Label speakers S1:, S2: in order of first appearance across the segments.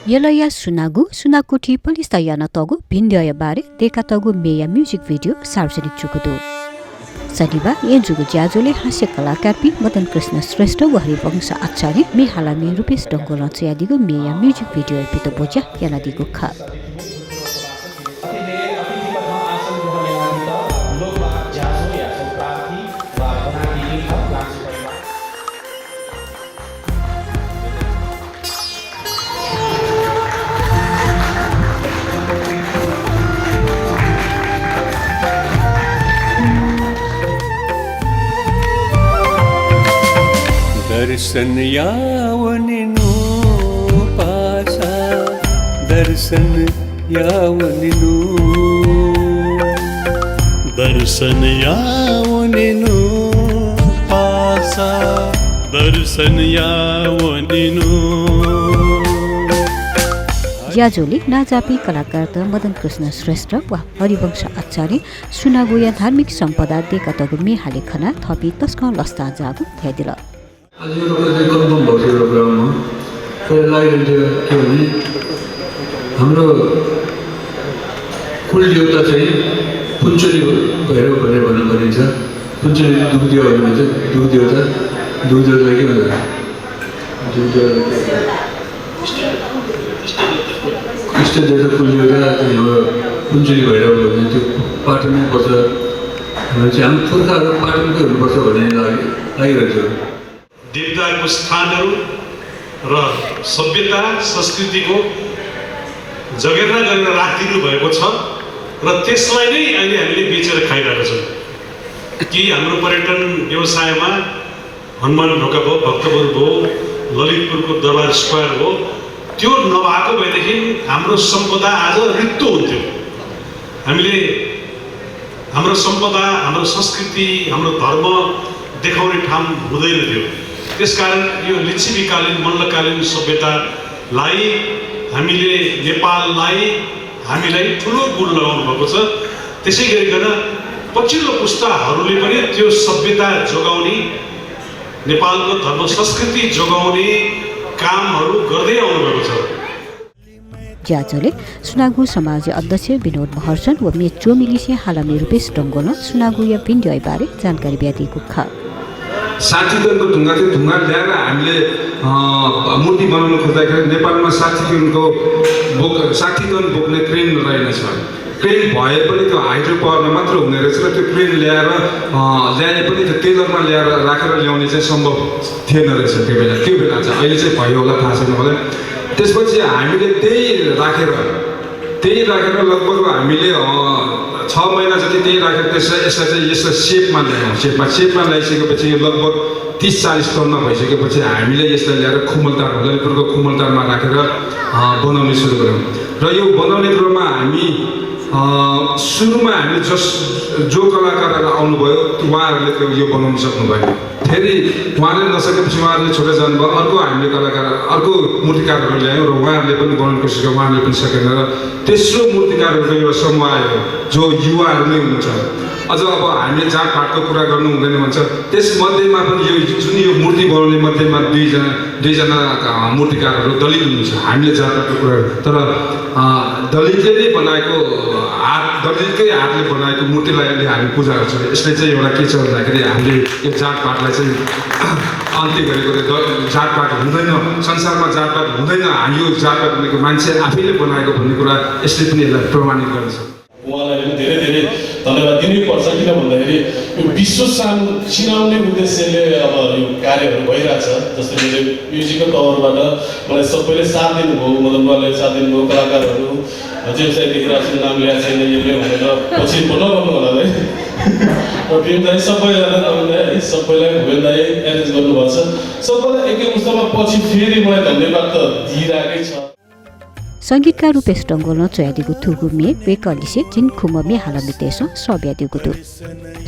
S1: Yelaya Sunakuti Polistayana Togo, Bindaya Bare, Deka Togo Meya music video, Sarsanik Chukudu. Sadiba, Yenjugu Jazole, Hasya Kalakarpi, Madan Krishna Sresta, Wahibangsa Achari, Mihalami Rupis Dongolansia Digo, Meya music video, Pito Boja, Yanadigo Ka.
S2: दर्शन यावनिनु पासा दर्शन यावनिनु दर्शन यावनिनु पासा दर्शन यावनिनु
S1: ज्याजोले नाजापी कलाकार मदन कृष्ण श्रेष्ठ वा हरिवंश आचार्य सुनागोया धार्मिक सम्पदा देका तगु मेहाले खना थपी तस्क लस्ता जागु थ्यादिल
S3: आज यो चाहिँ कन्फर्म भएको प्रोग्राममा लागिरहेको के भने हाम्रो कुल देवता चाहिँ पुञ्चली भैरव भनेर भनिन्छ। पुञ्चली दुखदेव भनिन्छ। दुखदेवतालाई के भन्छ? इष्ट देवता कुल देवता हाम्रो पुञ्चली भैरव भनिन्छ। त्यो पाटनमै पर्छ भने चाहिँ हाम्रो पुर्खाहरू पाटनकै हुनुपर्छ भन्ने लागिरहेको छ।
S4: देवताको स्थानहरू र सभ्यता संस्कृतिको जगेर्ना गरेर राखिदिनु भएको छ र त्यसलाई नै अहिले हामीले बेचेर खाइरहेका छौँ। कि हाम्रो पर्यटन व्यवसायमा हनुमान ढोका भयो, भक्तपुर भयो, ललितपुरको दरबार स्क्वायर हो, त्यो नभएको भएदेखि हाम्रो सम्पदा आज रित्तो हुन्थ्यो। हामीले हाम्रो सम्पदा, हाम्रो संस्कृति, हाम्रो धर्म देखाउने ठाउँ हुँदैन थियो। त्यसकारण यो लिच्छवीकालीन मल्लकालीन सभ्यतालाई हामीले हामीलाई ठुलो गुण लगाउनु भएको छ। त्यसै गरिकन पछिल्लो पुस्ताहरूले पनि त्यो सभ्यता जोगाउने, नेपालको धर्म संस्कृति जोगाउने कामहरू गर्दै आउनु भएको छ।
S1: ज्याजोले सुनागु समाज अध्यक्ष विनोद महर्जन व मे चोमिलिसे हालामे रुपेश डङ्गोल सुनागु या पिण्डय बारे जानकारी दिएको खा
S5: 60 टनको ढुङ्गा थियो। ढुङ्गा ल्याएर हामीले मूर्ति बनाउन खोज्दाखेरि नेपालमा 60 टन बोक्ने क्रेन रहेनछ। क्रेन भए पनि त्यो हाइड्रो पावरमा मात्र हुने रहेछ र त्यो क्रेन ल्याए पनि त्यो टेलरमा ल्याएर राखेर ल्याउने चाहिँ सम्भव थिएन रहेछ त्यो बेला चाहिँ। अहिले चाहिँ भयो होला थाहा छैन मलाई। त्यसपछि हामीले त्यही राखेर लगभग हामीले 6 महिना जति त्यही राखेर यसलाई सेपमा ल्यायौँ। सेपमा ल्याइसकेपछि यो लगभग 30-40 टनमा भइसकेपछि हामीले यसलाई ल्याएर खुमलतार ललितपुरको खुमलतारमा राखेर बनाउने सुरु गऱ्यौँ। र यो बनाउने क्रममा हामी सुरुमा हामीले जो कलाकारहरू आउनुभयो उहाँहरूले त्यो यो बनाउन सक्नु भएन। फेरि उहाँले नसकेपछि उहाँहरूले छोडेर जानुभयो। अर्को मूर्तिकारहरू ल्यायौँ र उहाँहरूले पनि बनाउने कोसिस गर्यो। उहाँहरूले पनि सकेन र तेस्रो मूर्तिकारहरूको एउटा समूह आयो जो युवाहरू नै हुनुहुन्छ। अझ अब हामीले जातपातको कुरा गर्नु हुँदैन भन्छ। त्यसमध्येमा पनि जुन यो मूर्ति बनाउने मध्येमा दुईजना मूर्तिकारहरू दलित हुनुहुन्छ। हामीले जातपातको कुरा तर दलितकै हातले बनाएको मूर्तिलाई अहिले हामी पूजा गर्छौँ। यसले चाहिँ एउटा के छ भन्दाखेरि हामीले यो जातपातलाई चाहिँ अन्त्य गरेको जातपात हुँदैन, संसारमा जातपात हुँदैन, यो जातपात भनेको मान्छे आफैले बनाएको भन्ने कुरा यसले पनि यसलाई प्रमाणित गर्छ।
S4: उहाँलाई पनि धेरै धन्यवाद दिनुपर्छ। किन भन्दाखेरि यो विश्व चिनाउने उद्देश्यले अब यो कार्यहरू भइरहेछ। जस्तै मैले म्युजिकल तौरबाट मलाई सबैले साथ दिनुभयो, मदन बालले साथ दिनुभयो, कलाकारहरू जे चाहिँ देखिरहेको छु नाम ल्याएको छैन यसले भनेर पछि नगर्नु होला है। र भीम दाइ सबैलाई भुवन दाइ एरेन्ज गर्नुभएको छ। सबैलाई एकै अवस्थामा पछि फेरि मलाई धन्यवाद त दिइरहेकै छ।
S1: संगीतकार रूपेश डङ्गोल चयादिगु थुगु मे वेकलिसे जिन खुम मे हालमे तेसो सब्यादिगु दु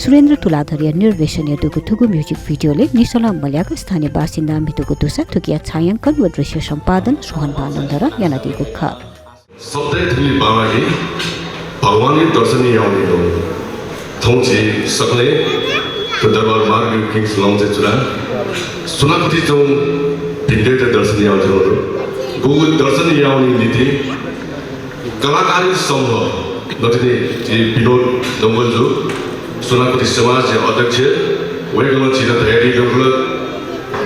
S1: सुरेन्द्र तुलाधरिया निर्देशनीय दुगु थुगु म्युजिक भिडियोले निसला मल्याको स्थानीय बासिन्दा मितुगु दुसा थुकिया छायाङ्कन व दृश्य सम्पादन सोहन बालन्द र यानादिगु ख
S6: सबै थुली बाबाले भगवानले दर्शन आउने हो थौची सकले तो दरबार मार्ग किंग्स लौंजे चुरा सुनापति जो भिन्डे दर्शन आउँछ बुगु दर्शन याउने नीति कलाकारी समूह नटिने विनोद दङ्गलजू सुनाखोरी समाज अध्यक्ष वेगमा चिर धैर्य गबल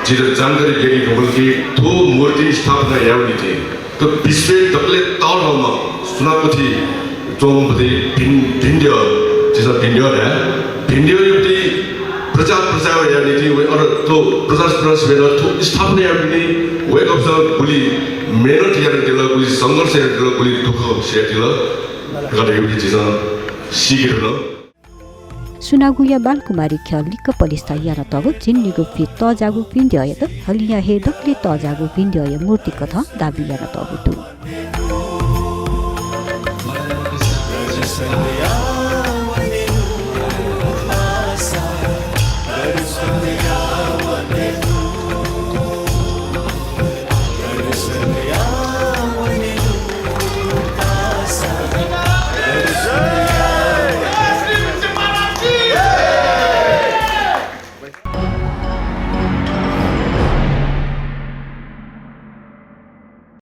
S6: चिर जानकारी गेरी गबल की थो मूर्ति स्थापना याउने नीति तो विश्व तकले तौरमा सुनाखोरी जोमपति भिन्ड्य जिस भिन्ड्य है भिन्ड्य युक्ति प्रचार यानी थी वे और तो प्रचार वेला तो स्थापना यानी थी वे कब से कुली मेहनत यानी दिला कुली संघर्ष यानी दिला कुली दुख शेयर दिला अगर ये भी चीज़ सीख रहा
S1: सुनागुया बालकुमारी ख्यालिक पलिस्तायाना तगु जिन्निगु फि तजागु पिन्ड्य त हलिया हे दक्ले तजागु पिन्ड्य मूर्ति कथा दाबियाना तगु तु